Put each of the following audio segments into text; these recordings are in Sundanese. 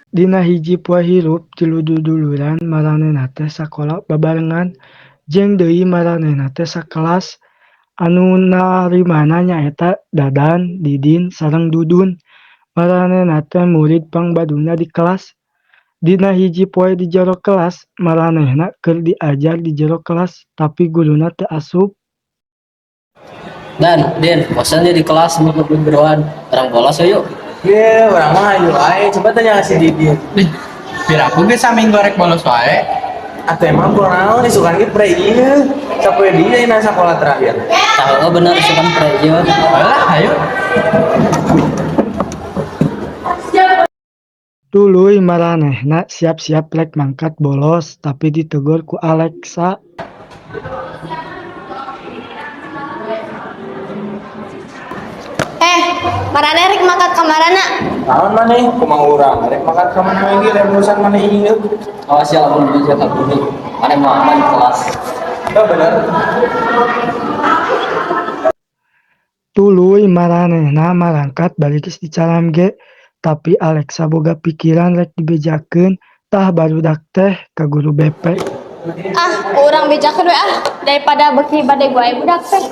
Dina hiji poe hirup tilu duduluran maranehna teh sakola babarengan jeung deui maranehna teh sakelas anu narimana nyaeta Dadan, Didin sareng Dudun. Maranehna teh murid pangbadungna di kelas. Dina hiji poe di jero kelas maranehna keur diajar di jero kelas tapi guruna teu asup. Dan, Din, bosan di kelas mau beberoan. Urang bolos yuk. Ye, urang mah hayu wae, coba tanya si Didin. Ih, piraku ge saminggu rek bolos wae. Atuh emang kunaon isukan ge pre ieu. Sapoe deui ayeuna sakola terakhir. Tah oh bener isukan pre ieu. Alah, hayu. Tuluy maranehna siap-siap rek mangkat bolos tapi ditegor ku Alexa. Eh, maraneh rek mangkat ka marana? Naon maneh? Kumaha urang rek mangkat ka mana ge lain urusan maneh ieu. Awas ya lamun bisa ka bumi. Maneh mau aman di kelas. Heuh bener. Tuluy maranehna marangkat bari geus dicaram ge, tapi Alexa boga pikiran rek dibejakeun tah barudak teh ka guru BP. Ah, urang bejakeun we ah daripada beuki bade wae budak teh.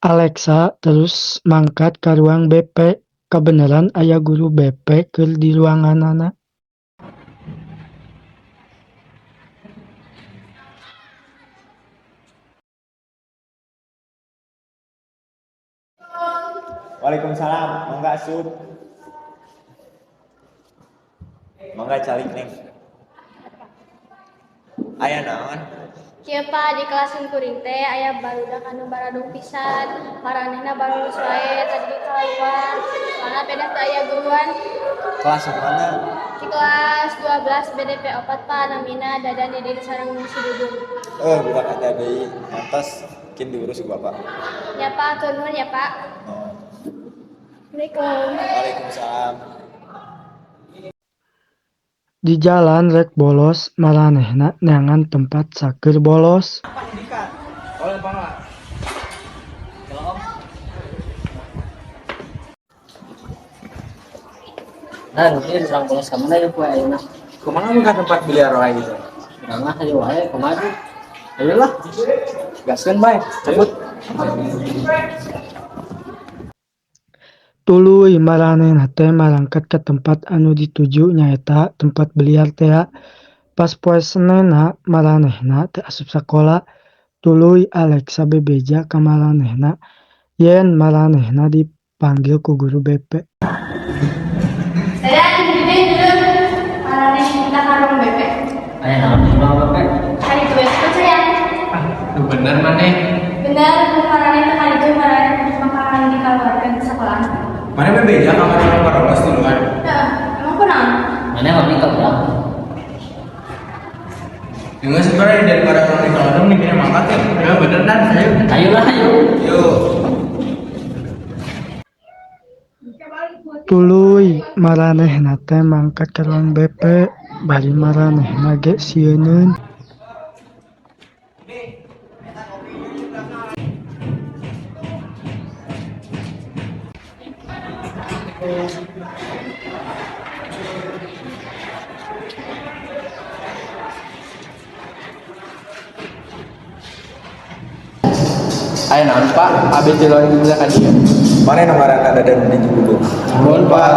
Alexa terus mangkat ka ruang BP, kabeneran aya guru BP keur di ruanganana. Waalaikumsalam, mangga asup. Mangga calik neng. Aya naon? Kieu Pa, di kelas kuring teh aya barudak anu baradung pisan, maranehna barolos wae tadi ge kaluar. Soalna pedah teu aya guruan. Kelas mana? Di kelas 12 BDP 4 Pa, namina Dadan, Didin sareng si Dudun. Eh, budak eta deui. Ngantos kin diurus ku bapak. Nya Pa, hatur nuhun ya Pak. Oh. Assalamualaikum. Waalaikumsalam. Di jalan rek bolos maranehna neangan tempat saker bolos. Dan, Din, urang bolos ka mana yeuh poe ayeuna? Kumaha mun ka tempat biliar wae gitu? Urang mah hayu wae kumaha Din? Ayolah. Gaskeun bae, cabut. Tuluy maranehna teh marangkat ka tempat anu dituju nyaeta tempat biliar tea. Pas poe Senenna maranehna teu asup sakola, tuluy Alexa bebeja ka maranehna yen maranehna dipanggil ku guru BP. Dadan, Didin, Dudun, maraneh minta ka ruang BP. Aya naon di ruang BP? Kaditu we percaya. Tuh bener maneh. Bener, mun maraneh teu kaditu maraneh bakalan dikaluarkeun ti sakolaan. Maneh bebeja ka maneh nu barolos duluan. Heeh, emang kunaon? Maneh wani ka urang? Geus sebenarnya daripada urang dikaluarkeun mending mangkat ya. Ya bener Dan, hayu. Ayolah, hayu. Yuk. Tuluy maranehna teh mangkat ka ruang BP bari maranehna ge sieuneun. Aya naon Pak? Abi tiluan bisa ka dieu. Maneh nu ngaranna Dadan Didin jeung Dudun? Nuhun Pak.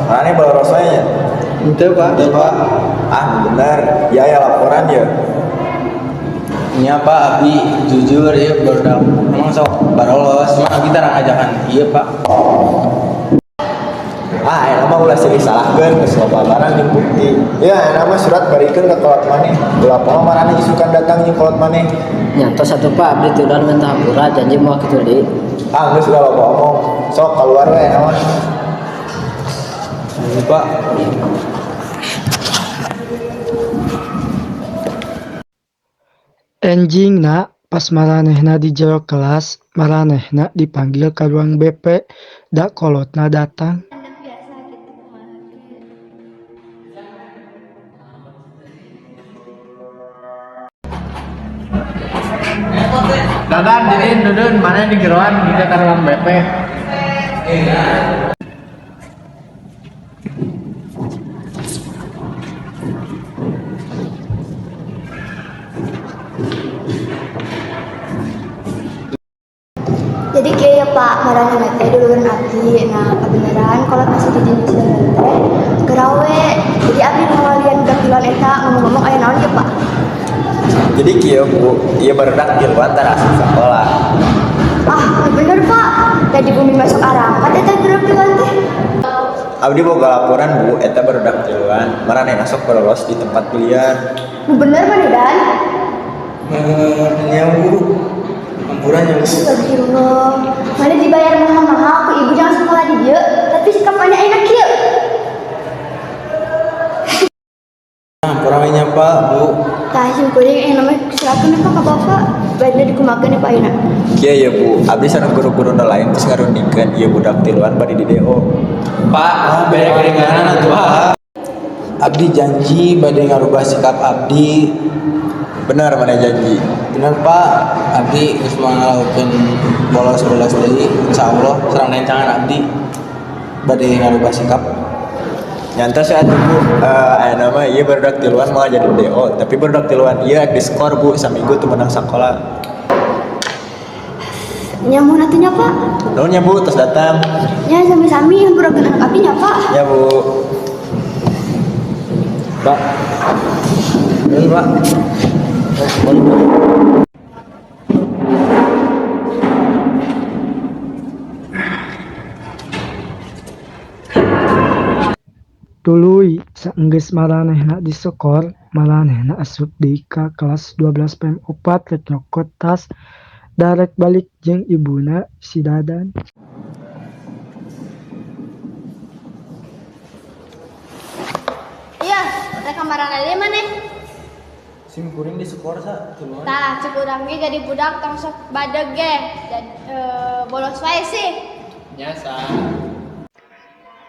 Maneh bolos wae nya? Henteu Pak. Henteu Pak. Ah, bener. Ya aya laporan ya. Nya Pak, abdi jujur ieu barudak emang sok barolos, cuma abdi tarang ajakan ieu Pak. Ah, ayeuna mah ulah silih salahkeun geus loba barang jeung bukti. Ya, ayeuna mah surat barikeun ka kolot maneh. Ulah poho maraneh isukan datang jeung kolot maneh. Nya tos atuh Pak, abdi tiluan minta hampura janji moal kitu deui. Ah, geus ulah loba omong. Sok kaluar we ayeuna mah. Nuhun Pak. Enjingna pas maranehna di jero kelas maranehna dipanggil ka ruang BP da kolotna datang. Dadan, Didin, Dudun, mana di geroan di ka ruang BP. Jadi kieu ya Pak, maranehna teh duluran abdi. Nah, kebenaran kalau masih di jenis teh gerawe. Jadi abdi ngawalian budak tiluan eta ngomong-ngomong aya naon ya Pak? Jadi kieu Bu, ieu barudak tiluan tara asup sakola. Ah, bener Pak. Tadi bumi masuk Arafat eta budak tiluan teh. Abdi boga laporan Bu, eta barudak tiluan maranehna sok bolos di tempat biliar. Nu bener mana Dan? Nya Bu. Hampura nya Bu. Astagfirullah. Mana dibayar mahal-mahal ku ibu jangan sekolah di dieu, tapi sikap mana enak kieu. Hampura we nya Pak, Bu. Tah sim kuring namanya silakan Pak ka Bapak. Bade dikumakeun ya Pak ayeuna. Kieu ya Bu, abdi sareng guru-guru nu lain terus ngarundingkeun ieu budak tiluan bade di DO. Pak, bere keringanan atuh Pak. Abdi janji bade ngarubah sikap abdi. Bener mana janji? Bener Pak, abdi geus moal ngalakukeun bolos-bolos deui, insyaallah sareng rencangan abdi bade ngarubah sikap. Nya entos ya atuh Bu, ayeuna mah ieu barudak tiluan moal jadi DO, tapi barudak tiluan ieu rek diskor Bu saminggu teu meunang sakola. Nya mun atuh nya Pak. Nuhun nya Bu, tos datang. Nya sami-sami hampurakeun anak abdi nya Pak. Ya Bu. Pak. Bener Pak. Tuluy saenggeus maranehna disekor, maranehna asup deui ka kelas 12 PM4 rek nyokot tas da rek balik jeung ibuna si Dadan. Iya, rek kamarana deui maneh. Sim kuring diskor sa tiluan. Tah, cek urang ge jadi budak tong sok badeg ge. Jadi, bolos wae sih. Nya sa.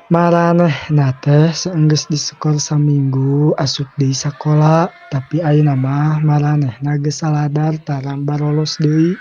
Maranehna teh saenggeus disekor saminggu asup deui sakola, tapi ayeuna mah maranehna geus saladar tara barolos deui.